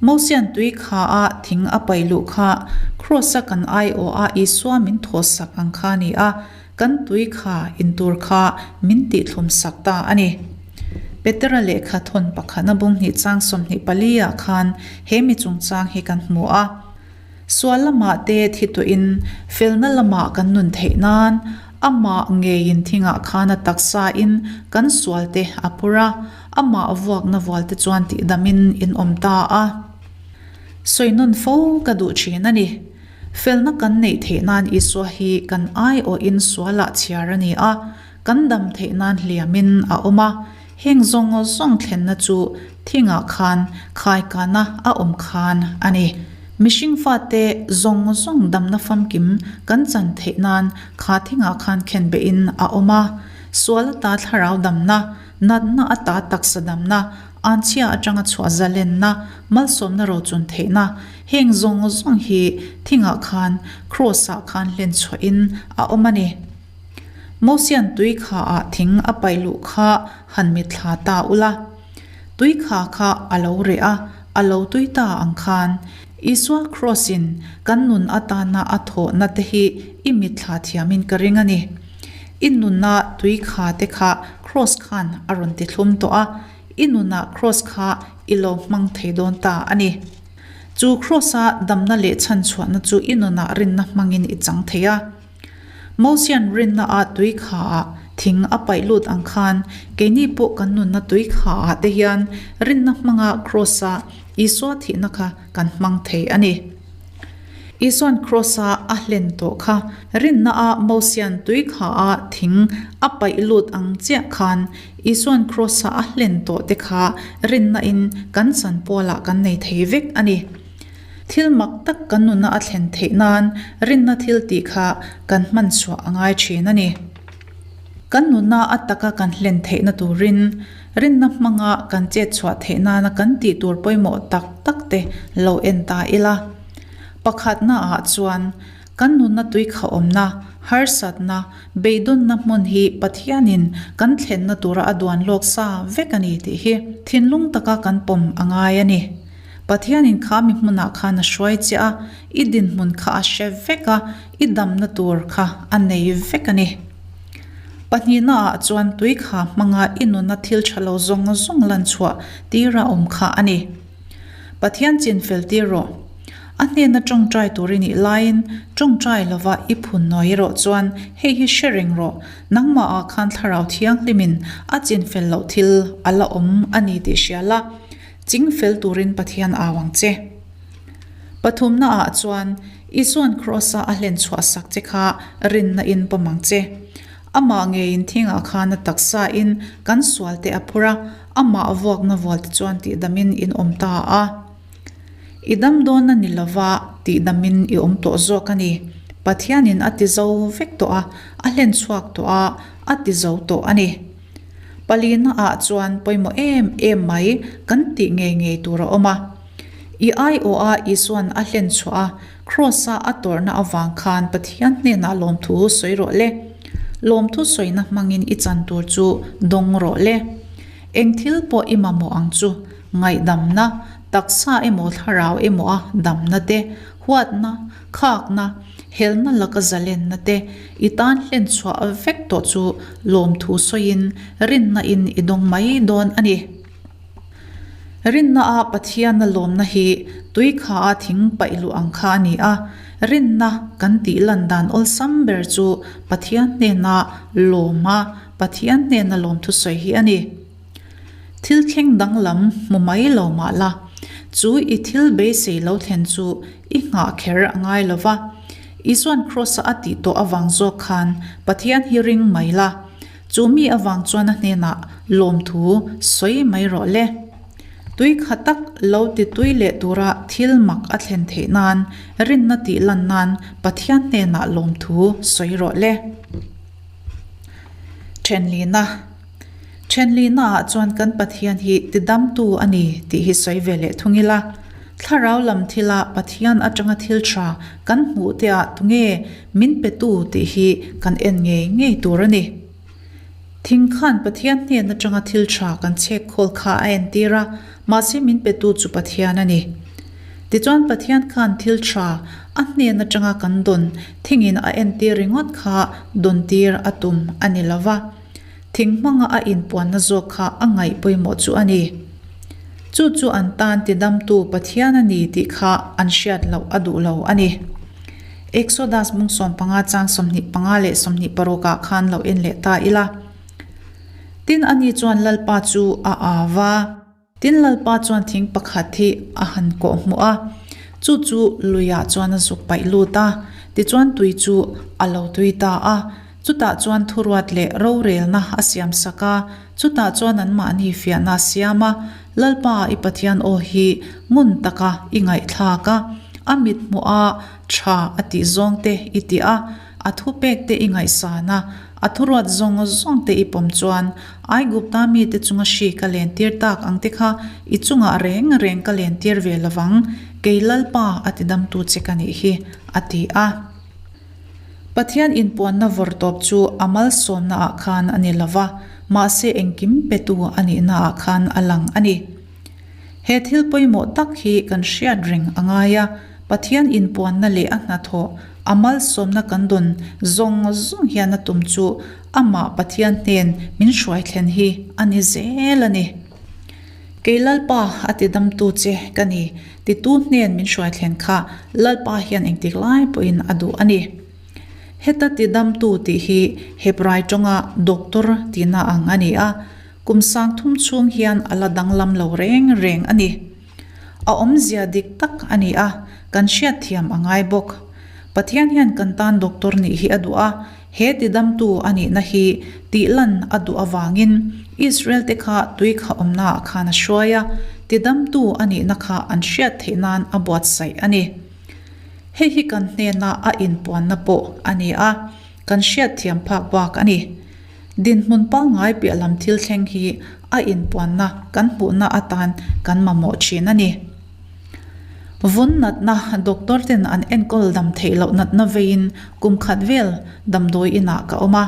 Mosia'n tui kha a thing a paih luh kha Kraws-a kan aiawha Isua min thawhsak ang kha a ni a, kan tui kha in tur kha min tihthlumsak ta a ni. Petera lehkha thawn pakhatna bung hnih chang 24 ah khan he mi chungchang hi kan hmu a. Sual lamah te thi tawhin felna lamah kan nun theih nan amah ngeiin thingah khan a taksa in kan sual te a phur a, amah vuakna vual te chuan tihdamin in awm ta a. Sawi nawn fo ka duh thin a ni. Felna kan neih theih nan Isua hi kan aiawhin sualah chhiar a ni a, kan dam theih nan hliamin a awm a, heng zawng zawng thlenna chu thingah khan khaikana a awm khan a ni. Mihring fate zawng zawng damna famkim kan chan theih nan kha thingah khan khenbehin a awm a, sual ata thlarau damna, natna ata taksa damna, anchhia atanga chhuah zalenna, malsawmna rochun theihna, heng zawng zawng hi thingah khan kraws-ah khan hlen chhuahin a awm a ni. Mosia'n tui kha ah thing a paih luh kha han mitthla ta ula. Tui kha kha a lo reh a, a lo tui ta ang khan Isua kraws-in kan nun atana a thawhna te hi i mitthla thiamin ka ring a ni. I nuna tui kha te kha kraws khan a rawn ti thlum tawh a, i nunah kraws kha i lo hmang thei dawn ta a ni. Chu kraws-a damna leh chhanchhuahna chu i nunah rinna hmangin i chang thei a. Mosia'n rinna ah tui kha ah thing a paih lut ang khan keini pawh kan nunna tui kha ah te hian rinna hmanga kraws a Isua thihna kha kan hmang thei a ni. Isua'n kraws a a hlen tawh kha rinna ah Mosia'n tui kha ah thing a paih lut ang chiah khan Isua'n kraws a a hlen tawh te kha rinna in kan chanpual ah kan nei thei vek a ni. Thil mak tak kan nuna a thlen theih nan rinna thil tih kha kan hman chhuah a ngai thin a ni. Kan nuna a taka kan hlen theihna turin rinna hmanga kan chet chhuah theih nana kan tih tur pawimawh tak tak te lo en ta ila. Pakhatna ah chuan kan nunna tui khahawmna, harsatna, beidawnna hmun hi Pathianin kan thlenna tura a duan lawk sa vek a ni tih hi thinlung taka kan pawm a ngai a ni. Pathianin kha mi hmunah khan a hruai che a, i dinhmun kha a hre vek a, i damna tur kha a nei vek a ni. Pahnihnaah chuan tui kha hmanga i nuna thil tha lo zawng zawng lan chhuah tira awm kha a ni. Pathian chin fel tir rawh. A hnena tawngtai tur i nih laiin tawngtai lova i phun nawi erawh chuan hei hi hre reng rawh, nangmahah khan Thlarau Thianghlimin a chin fel loh thil a la awm a ni tih hria la, Ching fel turin Pathian au ang che. Pathumna ah chuan Isua'n Kraws-a a hlen chhuah sak che kha rinna in pawm ang che. Amah ngeiin thingah khan a taksa in kan sual te a phur a, amah vuakna vual te chuan tihdamin in awm ta a. I dam dawn a ni lova, tihdamin i awm tawh zawk a ni. Pathianin a ti zo vek tawh a, a hlen chhuak tawh a, a ti zo tawh a ni. Palina ah chuan pawimawh em em mai kan tih ngei ngei tur a awm a. I aiawh a Isuan a hlen chhuah a, Kraws-a a tawrhna avang khan Pathian hnenah lawmthu sawi rawh le. Lawmthu sawina hmangin i chan tur chu dawng rawh le. Eng thil pawh i mamawh ang chu, ngaihdamna, taksa emaw thlarau emaw a damna te, huatna, khakna, helna laka zalenna te i tan hlen chhuah vek tawh chu lawmthu sawiin rinna in i dawng mai dawn a ni. Rinna a Pathianna lawmna hi tui kha a thing paih luh ang kha a ni a, rinna kan tih lan dan awlsam ber chu Pathian hnena lawm a, Pathian hnena lawmthu sawi hi a ni. Thil thleng danglam hmu mai lo mah la, chu i thil beisei lo thlen chu i nghah kher a ngai lo va. Isuan Kraws-a a tih tawh avang zawk khan Pathian hi ring mai la, chu mi avang chuan a hnenah lawmthu sawi mai rawh le. Tui kha tak lo ti tui leh tura thil mak a thlen theih nan rinna tih lan nan Pathian hnenah lawmthu sawi rawh le. Thenlina. Thenlina ah chuan kan Pathian hi tidamtu a ni tih hi sawi ve leh thung ila, thlarau lam thila Pathian atanga thil tha kan hmuh te ah tunge min petu tih hi kan en ngei ngei tur a ni. Thing khan Pathian hnen atanga thil tha kan chhek khawl kha a entir a, mahse min petu chu Pathian a ni. Tichuan Pathian khan thil tha a hnen atanga kan dawn thingin a entir ringawt kha dawntir a tum a ni lova. Thing hmanga a inpuanna zawk kha a ngaih pawimawh chu a ni. Chu chu an tan tidamtu Pathian a ni tih kha an hriat loh a duh lo a ni. Exodus bung 15 chang 25 leh 26 ah khan lo en leh ta ila. Tin ani chuan Lalpa chu a au va. Tin Lalpa chuan thing pakhat hi a han kawh hmuh a, chu chu luiah chuan a zuk paih lut a, tichuan tui chu a lo tui ta a. Chutah chuan thuruat leh rorelna a siam sak a, chutah chuan anmahni fiahna a siam a, Lalpa i Pathian aw hi ngun taka i ngaihthlak a, a mit hmuh a tha a tih zawng te i tih a, A thupek te i ngaihsan a, a thuruat zawng zawng te i pawm chuan, Aigupta mite chunga hri ka lentir tak ang te kha i chungah reng reng ka lentir ve lovang, kei Lalpa a tidamtu che ka nih hi, a ti a. Pathian inpuanna vawrtawp chu a malsawmna ah khan a ni lova, mahse engkim petu a nihna ah khan a lang a ni. He thil pawimawh tak hi kan hriat reng a ngai a, Pathian inpuanna leh a hnathawh, a malsawmna kan dawn zawng zawng hian a tum chu amah Pathian hnen min hruai thlen hi a ni zel a ni. Kei Lalpa a tidamtu che ka ni, titu hnen min hruai thlen kha Lalpa hian engtik lai pawhin a duh a ni. Heta tidamtu tih hi Hebrai tawnga doctor tihna ang a ni a, Kum sang thum chhung hian a la danglam lo reng reng a ni. A awmzia dik tak a ni a, kan hriatthiam a ngai bawk. Pathian hian kan tan doctor nih hi a duh a, he tidamtu a nihna hi tihlan a duh avangin Israel te kha tui kha awmnaah khan a hruai a, tidamtu a nihna kha an hriat theih nan a buatsaih a ni. Hei hi kan hnena a inpuanna pawh a ni a, kan hriatthiam phak bak a ni. Dinhmun pangngai piah lam thil thleng hi a inpuanna kan hmuhna atan kan mamawh thin a ni. Vun natna doctor ten an enkawl dam theih loh natna veiin kum khat vel damdawi inah ka awm a.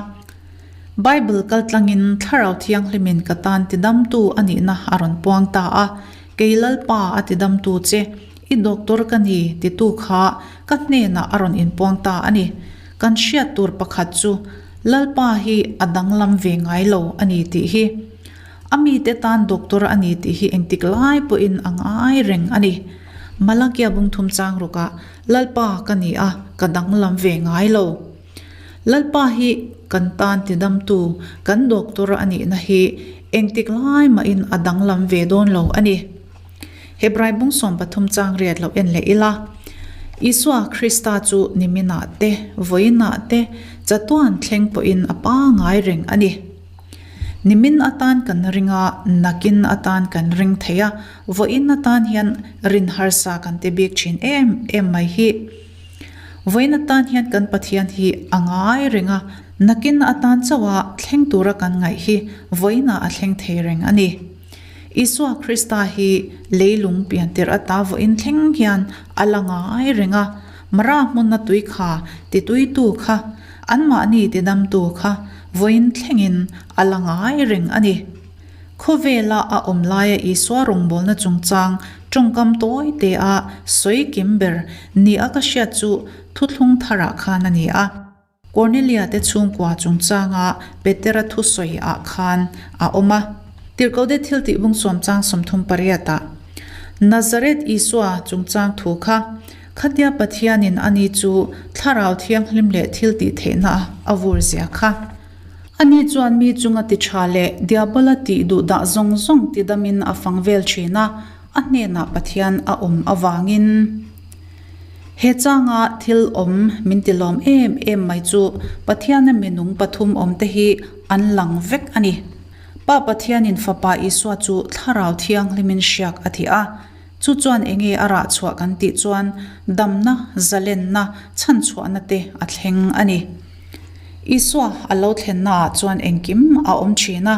Bible kaltlangin Thlarau Thianghlimin ka tan tidamtu a nihna a rawn puang ta a, Kei Lalpa a tidamtu che, i doctor ka ni titu kha ka hnenah a rawn inpuang ta a ni. Kan hriat tur pakhat chu Lalpa hi a danglam ve ngai lo a ni tih hi. A mite tan doctor a ni tih hi engtik lai pawhin a ngai reng a ni. Malakia bungthum chang rukah Lalpa ka ni a, ka danglam ve ngai lo. Lalpa hi kan tan tidamtu, kan doctor a nihna hi engtik lai mahin a danglam ve dawn lo a ni. Hebrai bung 13 chang riat lo en leh ila, Isua Krista chu niminah te, vawiinah te, chatuan thleng pawhin a pangngai reng a ni. Nimin atan kan ring a, nakin atan kan ring thei a, vawiin atan hian rin harsa kan ti bik thin em em mai hi. Vawiin atan hian kan Pathian hi a ngai reng a, nakin atan chauha thleng tura kan ngaih hi vawiinah a thleng thei reng a ni. Isua Krista hi leilung piantirh ata vawiin thleng hian a la ngai reng a, Mara hmuna tui kha tituitu kha, anmahni tidamtu kha vawiin thlengin a la ngai reng a ni. Khawvela a awm laia Isua rawngbawlna chungchang tawngkam tawi te a sawi kim ber ni a ka hriat chu thuthlung tharah khan a ni a. Kornelia te chhungkua chungchanga Petera thusawi ah khan a awm a. Tirhkohte thil tih bung sawmchang 38 ah Nazareth Isua chungchang thu kha khatia Pathianin ani chu Thlarau Thianghlim leh thil tih theihna a vur zia kha. Ani chuan mi chunga ti tha leh Diabola tih duh dah zawng zawng ti damin a fang vel thin a, a hnenah Pathian a awm avangin. He changa thil awm min ti lawm em em mai chu Pathiana minung pathum awmte hi an lang vek a ni. Pa Pathianin Fapa Isua chu Thlarau Thianghlimin hriak a ti a, chu chuan enge a rah chhuah kan tih chuan damna, zalenna, chhanchhuahna te a thleng a ni. Isua a lo thlennaah chuan engkim a awm thin a,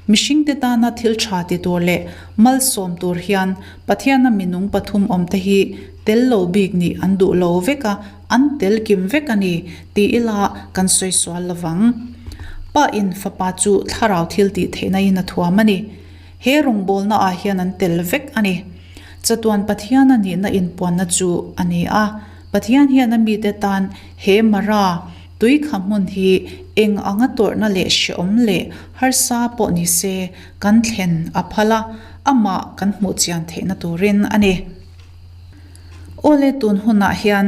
mihringte tana thil tha ti tur leh malsawm tur hian Pathiana minung pathum awmte hi tel lo bik nih an duh lo vek a, an tel kim vek a ni ti ila kan sawi sual lo vang. Pa in fapa chu thlarau thil tih theihna in a thuam a ni. He rawngbawlna ah hian an tel vek a ni. Chatuan Pathiana nihna inpuanna chu a ni a. Pathian hian a mite tan he Mara tui kha hmun hi eng anga tawrhna leh hreawm leh harsa pawh ni se kan thlen a phal a, amah kan hmuh chian theihna turin a ni. Awle tun hunah hian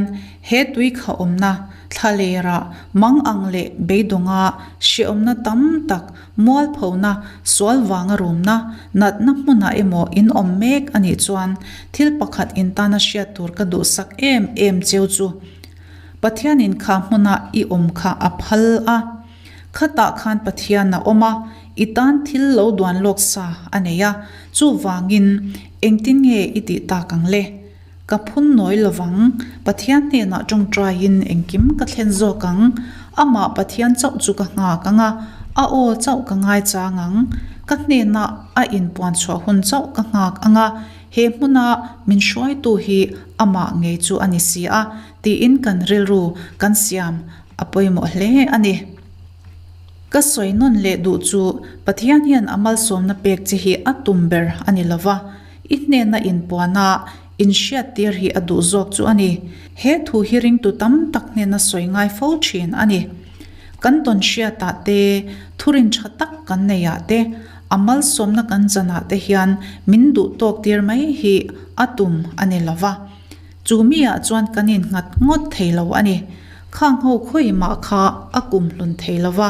he tui kha awmna thlalera mang ang leh beidawnga hreawmna tam tak Mualphona, sual vanga rumna, natna hmunah emaw in awm mek a nih chuan thil pakhat in tana hriat tur ka duhsak em em cheu chu. Pathianin kha hmuna i awm kha a phal a. Khatah khan Pathian a awm a, i tan thil lo duan lawk sa a nei a, chuvangin engtin nge i tih tak ang le? Ka phun nawi lovang, Pathian hnenah tawngtaiin engkim ka thlen zawk ang. Amah Pathian chauh chu ka nghak ang a, a aw chauh ka ngaichang ang. Ka hnenah a inpuan chhuah hun chauh ka nghak ang a, he hmuna min hruaitu hi amah ngei chu a ni si a, tiin kan rilru kan siam a pawimawh hle a ni. Ka sawi nawn leh duh chu Pathian hian a malsawmna pek che hi a tum ber a ni lova, I hnena inpuana inhriattir hi a duh zawk chu a ni. He thu hi ringtu tam tak hnena sawi ngai fo thin a ni. Kan tawn hriatah te, thurin tha tak kan neiah te, a malsawmna kan chanah te hian min duh tawk tir mai hi a tum a ni lo va. Chu miah chuan kan innghat ngawt thei lo a ni. Khang ho khawi mah kha a kum hlun thei lo va,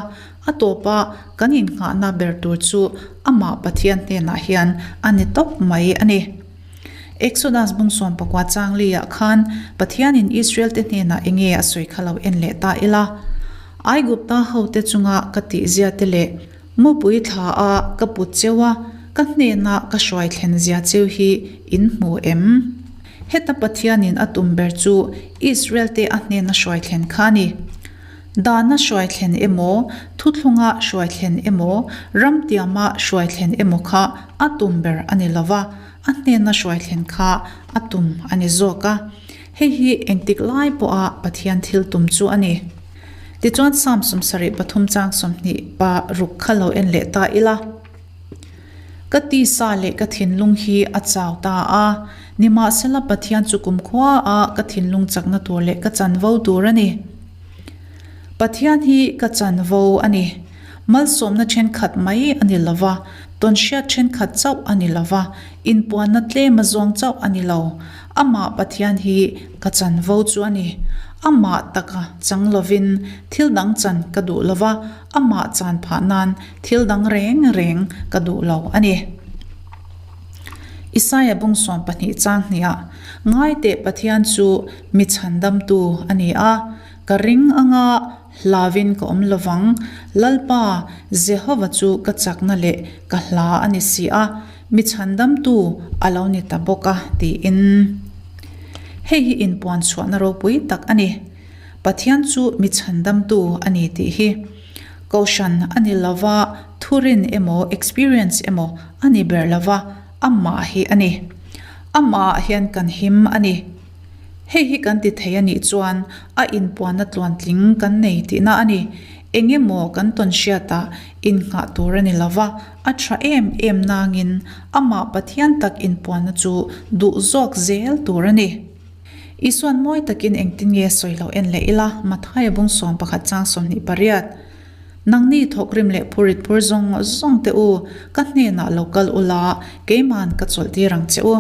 A tawpa kan innghahna ber tur chu amah Pathian hnenah hian a ni tawp mai a ni. Exodus bung 19 chang liah khan Pathianin Israel-te hnenah enge a sawi kha lo en leh ta ila. Aigupta hote chunga ka tihzia te leh mupui thla a ka put cheu a, ka hnena ka hruai thlen zia cheu hi in hmu em? Heta Pathianin a tum ber chu Israel-te a hnena hruai thlen kha a ni. Dana hruai thlen emaw, thuthlunga hruai thlen emaw, ramtiama hruai thlen emaw kha a tum ber a ni lo va, a hnena hruai thlen kha a tum a ni zawk a. Hei hi engtik lai pawha Pathian thil tum chu a ni. Tichuan Psalm 73 chang 20 pa ruk kha lo en leh ta ila. Ka tisa leh ka thinlung hi a chau ta a, nimahsela Pathian chu kumkhua a ka thinlung chakna tur leh ka chanvo tur a ni. Pathian hi ka chanvo a ni. Malsawmna thenkhat mai a ni lo va, tawnhriat thenkhat chauh a ni lo va, inpuanna tlem a zawng chauh a ni lo. Amah Pathian hi ka chanvo chu a ni. Amah taka chang lovin thil dang chan ka duh lo va, Amah chan phah nan thil dang reng reng ka duh lo a ni. Isaia bung 12 chang hniah, Ngaiteh Pathian chu mi chhandamtu a ni a, ka ring anga Hlauvin ka awm lovang. Lalpa, Jehova chu ka chakna leh ka hla a ni si a, mi chhandamtu a lo ni ta bawk a, tiin. Hei hi inpuan chhuahna ropui tak a ni. Pathian chu mi chhandamtu a ni tih hi. Kohhran a ni lova, thurin emaw experience emaw a ni ber lova, amah hi a ni. Amahah hian kan him a ni. Hei hi kan ti thei a nih chuan a inpuanna tluantling kan nei tihna a ni. Eng emaw kan tawn hriatah innghah tur a ni lova, a tha em em nangin amah Pathian tak inpuanna chu duh zawk zel tur a ni. Isuan mawi takin engtin nge sawi lo en leh ila, Mathaia bung 11 chang 28. Nangni thawkrim leh phurit phur zawng zawng te u, ka hnenah lo kal ula, keiman ka chawlh tir ang che u.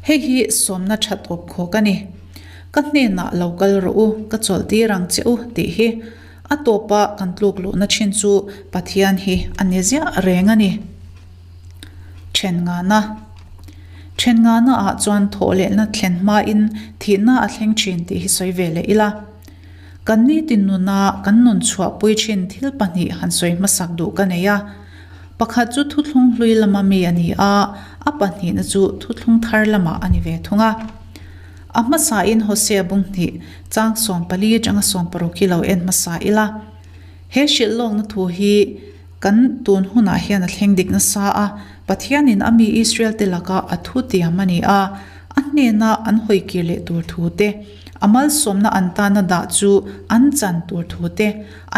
Hei hi sawmna tha tawp khawk a ni. Ka hnenah lo kal rawh u, ka chawlh tir ang che u tih hi a tawpa kan tluk luhna thin chu Pathian hi a ni ziah reng a ni. Then ngana Then ngana ah chuan thawh lehna thlen hmain thihna a thleng thin tih hi sawi ve leh ila. Kan nitin nuna kan nun chhuahpui thin thil pahnih han sawi hmasak duh ka nei a. Pakhat chu thuthlung hlui lama mi a ni a, a pahnihna chu thuthlung thar lamah a ni ve thung a. A hmasain Hosea bunghnih chang 14 atanga 16 hi lo en hmasa ila. He hrilh lawkna thu hi kan tun hunah hian a thleng dik nasa a, Pathianin a mi Israel-te laka a thu tiam a ni a, a hnena an hawi kir leh tur thu te, a malsawmna an tana dah chu an chan tur thu te,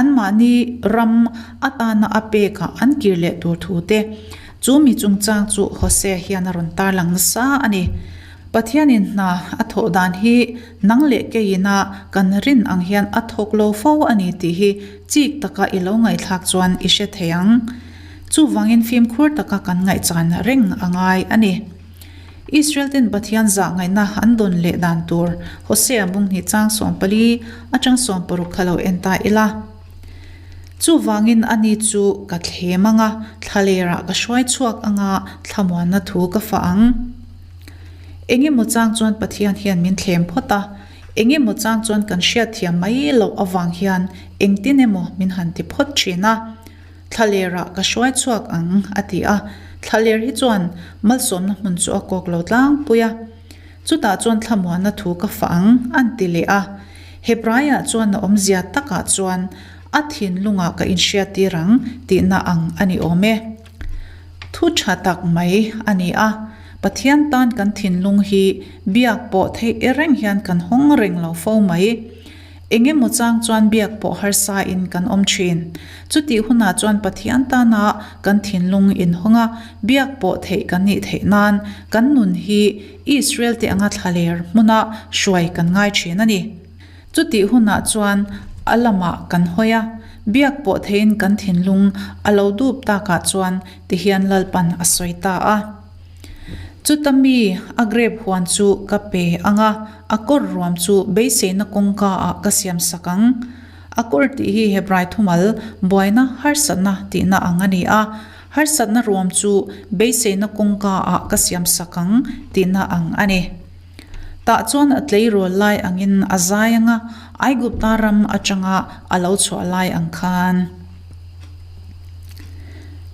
anmahni ram atana a pekah an kir leh tur thu te, chu mi chungchang chu Hosea hian a rawn tarlang nasa a ni. Pathianin hna a thawh dan hi nang leh keiina kan rin ang hian a thawk lo fo a ni tih hi chik taka i lo ngaihthlak chuan i hre thei ang. Chuvangin fimkhur taka kan ngaihchan reng a ngai a ni. Israel ten Pathian zah ngaihna an dawn leh dan tur Hosea bunghnih chang 14 atang 16 kha lo en ta ila. Chuvangin ani chu ka thlem anga, thlalerah ka hruai chhuak anga thlamuanna thu ka fah ang. Engemaw chang chuan Pathian hian min thlem phawt a, engemaw chang chuan kan hriatthiam mai loh avang hian engtin emaw min han ti phawt thin a. Thlalerah ka hruai chhuak ang, a ti a. Thlaler hi chuan malsawmna hmun chu a kawk lo tlangpui a. Chutah chuan thlamuanna thu ka fah ang, an ti leh a. Hebraiah chuan a awmzia takah chuan a thinlungah ka inhriattir ang tihna ang a ni awm e. Thu tha tak mai a ni a. Pathian tan kan thinlung hi biak pawh theih reng hian kan hawng reng lo fo mai. Eng emaw chang chuan biak pawh harsa in kan awm thin. Chutih hunah chuan Pathian tana kan thinlung inhawng a, biak pawh theih kan nih theih nan kan nun hi Israel te anga thlaler hmuna hruai kan ngai thin a ni. Chutih hunah chuan a lamah kan hawi a, biak pawh theihin kan thinlung a lo dup takah chuan tihian Lalpan a sawi ta a. Chuta mi a grape huan chu ka pe ang a, a kawr ruam chu beiseina kawngka ah ka siam sak ang. A kawr tih hi Hebrai thumal buaina harsatna tihna ang a ni a, harsatna ruam chu beiseina kawngka ah ka siam sak ang tihna ang a ni. Tah chuan a tleirawl lai angin a zai ang a, Aigupta ram atanga a lo chhuah lai ang khan.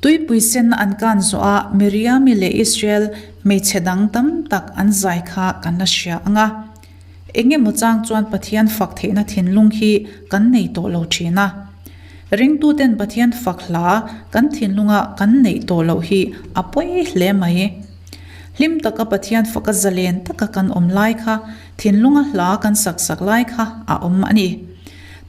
Tuipui sen an kan zawh a, Miriami leh Israel hmeichhe dang tam tak an zai kha kan la hria ang a. Engemaw chang chuan Pathian fak theihna thinlung hi kan nei tawh lo thin a. Ringtuten Pathian fak hla kan thinlunga kan neih tawh loh hi a pawi hle mai. Hlim taka Pathian faka zalen taka kan awm lai kha thinlunga hla kan sak sak lai kha a awm a ni.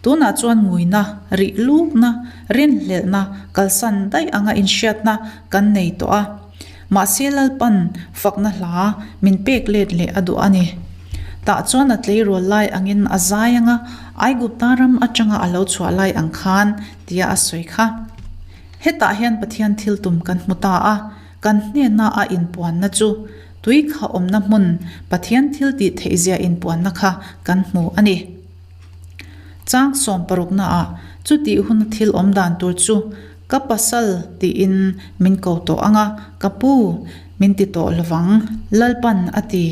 Tunah chuan nguina, rih lukna, rinhlelhna, kalsan daih anga inhriatna kan nei tawh a. Mahse Lalpan fakna hla min pek let leh a duh a ni. Tah chuan a tleirawl lai angin a zai anga Aigupta ram atanga a lo chhuah lai ang khan tia a sawi kha. Hetah hian Pathian thil tum kan hmu ta a, kan hnena a inpuanna chu tui kha awmna hmun Pathian thil tih theihzia inpuanna kha kan hmu a ni. Chang 16 ah chutih huna thil awm dan tur chu ka pasal tiin min ko tawh ang a, ka pu min ti tawh lovang, Lalpan a ti.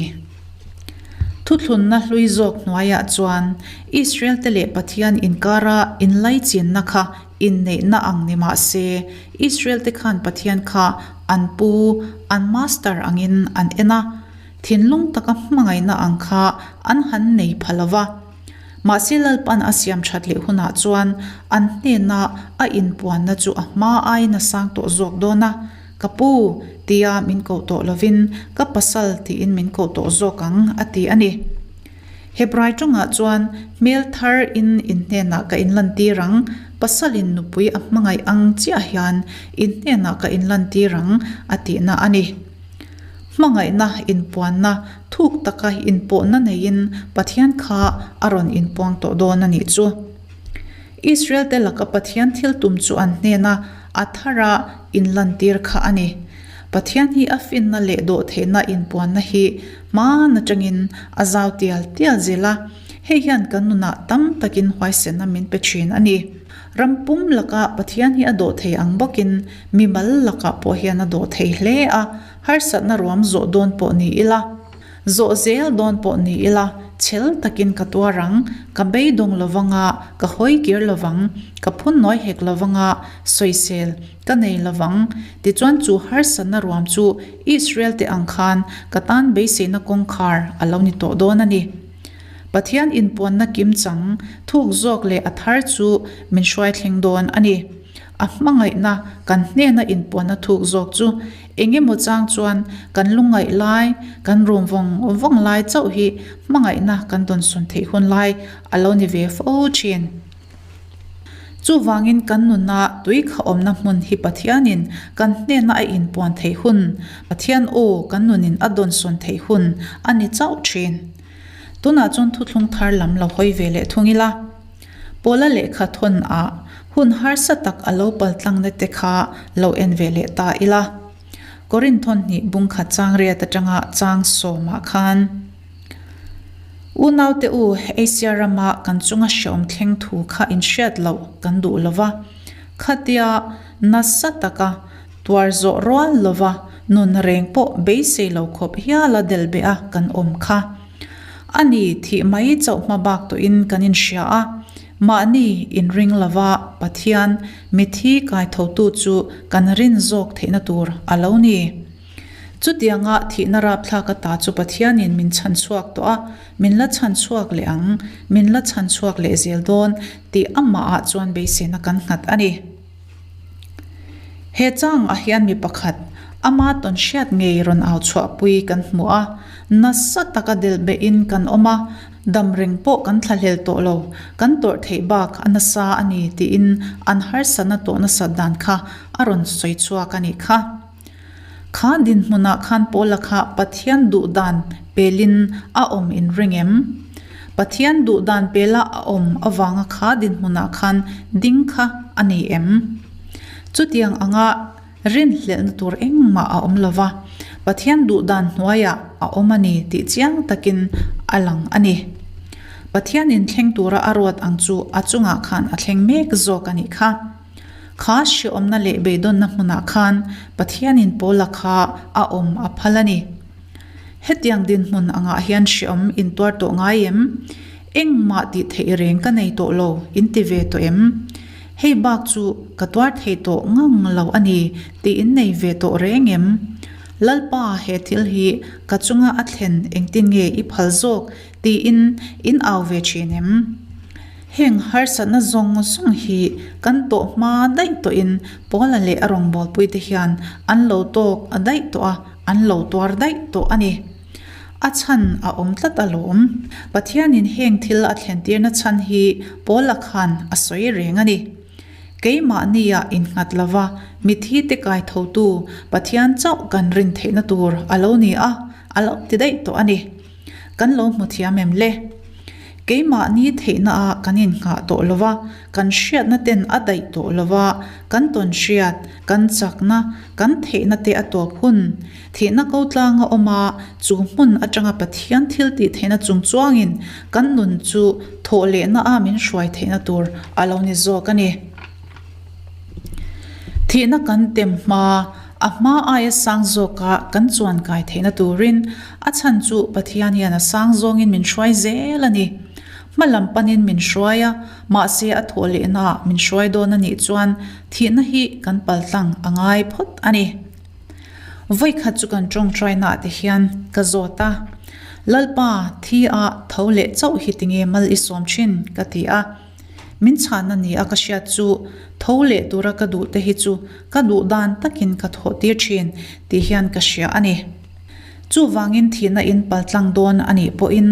Thuthlunna hlui zawk hnuaiah chuan Israel-te leh Pathian inkara inlaichinna kha inneihna ang ni mah se, Israel-te khan Pathian kha an pu, an master angin an en a, thinlung taka hmangaihna ang kha an han nei pha lo va. Mahse Lalpan a siam that leh hunah chuan an hnena a inpuanna chu a hma aiin a sang tawh zawk dawn a, Ka pu, tia min koh tawh lovin ka pasal tiin min koh tawh zawk ang, a ti a ni. Hebrai tawngah chuan hmel thar in in hnenah ka inlantir ang, pasalin nupui a hmangaih ang chiah hian in hnenah ka inlantir ang, a tihna a ni. Hmangaihna inpuanna thuk taka inpawhna neiin Pathian kha a rawn inpuang tawh dawn a nih chu. Israel-te laka Pathian thil tum chu an hnena a thara inlantir kha a ni. Pathian hi a finna leh dawhtheihna inpuanna hi hmaan atangin a zau tial tial zel a, hei hian kan nunah tam takin huaisenna min pe thin a ni. Ram pum laka Pathian hi a dawhthei ang bawkin mimal lakah pawh hian a dawhthei hle a, harsatna ruam zawh dawn pawh ni ila. Zawh zel dawn pawh ni ila, chhel takin ka tuar ang, ka beidawng lovang a, ka hawi kir lovang, ka phun nawi hek lovang a, sawisel ka nei lovang. Tichuan chu harsatna ruam chu Israel te ang khan ka tan beiseina kawngkhar a lo ni tawh dawn a ni. Pathian inpuanna kimchang thuk zawk leh a thar chu min hruai thleng dawn a ni. A hmangaihna kan hnena inpuanna thuk zawk chu Eng emaw chang chuan kan lungngaih lai, kan rum vawng vawng lai chauh hi hmangaihna kan dawnsawn theih hun lai a lo ni ve fo thin. Chuvangin kan nuna tui kha awmna hmun hi Pathianin kan hnena a inpuan theih hun, Pathian aw kan nunin a dawnsawn theih hun a ni chauh thin. Tunah chuan thuthlung thar lam lo hawi ve leh thung ila. Paula lehkha thawn ah hun harsa tak a lo pal tlangna te kha lo en ve leh ta ila. Korinth thawn hnih bung khat chang riat atanga chang sawmah khan, Unaute u, Asia rama kan chunga hreawm thleng thu kha inhriat loh kan duh lova, khatia nasa taka tuar zawh rual lova nun reng pawh beisei lo khawp hiala delbeh a kan awm kha. A ni, thih mai chauh hma bak tawhin kan inhria a, mahni inring lova Pathian mithi kaithotu chu kan rin zawk theihna tur a lo ni. Chutianga thihna rapthlak ata chu Pathianin min chhan chhuak tawh a, min la chhan chhuak leh ang, min la chhan chhuak leh zel dawn tih amahah chuan beiseina kan nghat a ni. He chang ah hian mi pakhat ama tawn hriat ngei rawn au chhuahpui kan hmu a, nasa taka delh behin kan awm a, dam reng pawh kan thlahlel tawh lo, kan tawrh theih bak a nasa a ni tiin an harsatna tawh nasat dan kha a rawn sawi chhuak a nih kha. Kha dinhmunah khan Paula kha Pathian duh dan pelin a awm in ring em? Pathian duh dan pela a awm avanga kha dinhmunah khan ding kha a ni em? Chutiang anga rinhlelhna tur engmah a awm lova, Pathian duh dan hnuaiah a awm a ni tih chiang takin a lang a ni. Pathianin thleng tura a ruat ang chu a chungah khan a thleng mek zawk a nih kha. Kha hreawmna leh beidawnna hmunah khan Pathianin Paula kha a awm a phal a ni. Hetiang dinhmun angah hian hreawm intuar tawh ngai em? Engmah tih theih reng ka nei tawh lo in ti ve tawh em? Hei bak chu ka tuar thei tawh ngang lo a ni tih in nei ve tawh reng em? Lalpa he thil hi ka chunga a thlen engtin nge i phal zawk tiin in au ve thin em? Heng harsatna zawng zawng hi kan tawh hma daih tawhin Paula leh a rawngbawlpuite hian an lo tawk a daih tawh a, an lo tuar daih tawh a ni. A chhan a awm tlat alawm. Pathianin heng thil a thlentirna chhan hi Paula khan a sawi reng a ni. Keimahnia innghat lova mithite kaithotu Pathian chauh kan rin theihna tur a lo ni a, a lo ti daih tawh a ni. Kan lo hmu thiam em le? Keimahni theihna ah kan innghah tawh lo va, kan hriatna ten a daih tawh lo va, kan tawn hriat, kan chakna, kan theihna te a tawp hun. Thihna ko tlang a awm a, chu hmun atanga Pathian thil tih theihna chung chuangin kan nun chu thawh lehna a min hruai theihna tur a lo ni zawk a ni. Thihna kan tem hma. A hma aia sang zawka kan chuan kai theihna turin a chhan chu Pathian hian a sang zawngin min hruai zel a ni. Hma lam panin min hruai a, mahse a thawh lehnaah min hruai dawn a nih chuan thihna hi kan paltlang a ngai phawt a ni. Vawikhat chu kan tawngtainaah te hian ka zawt a, Lalpa, thi a tho leh chauh hi tinge mal i sawm thin? ka ti a. Min chhanna ni a ka hriat chu tho leh tura ka duh te hi chu ka duh dan takin ka thawh tir thin tih hian ka hria a ni. Chuvangin thihna in paltlang dawn a nih pawhin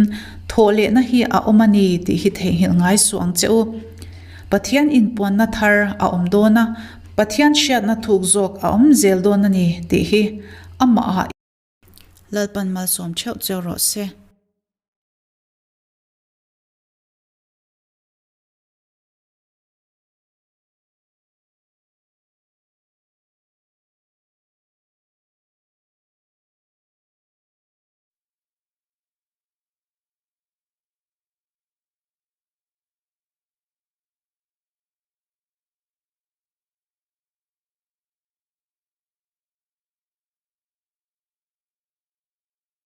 thawh lehna hi a awm a ni tih hi theihnghilh ngai suh ang che u. Pathian inpuanna thar a awm dawn a, Pathian hriatna thuk zawk a awm zel dawn a ni tih hi amah ah Lalpan malsawm theuh cheu rawh se.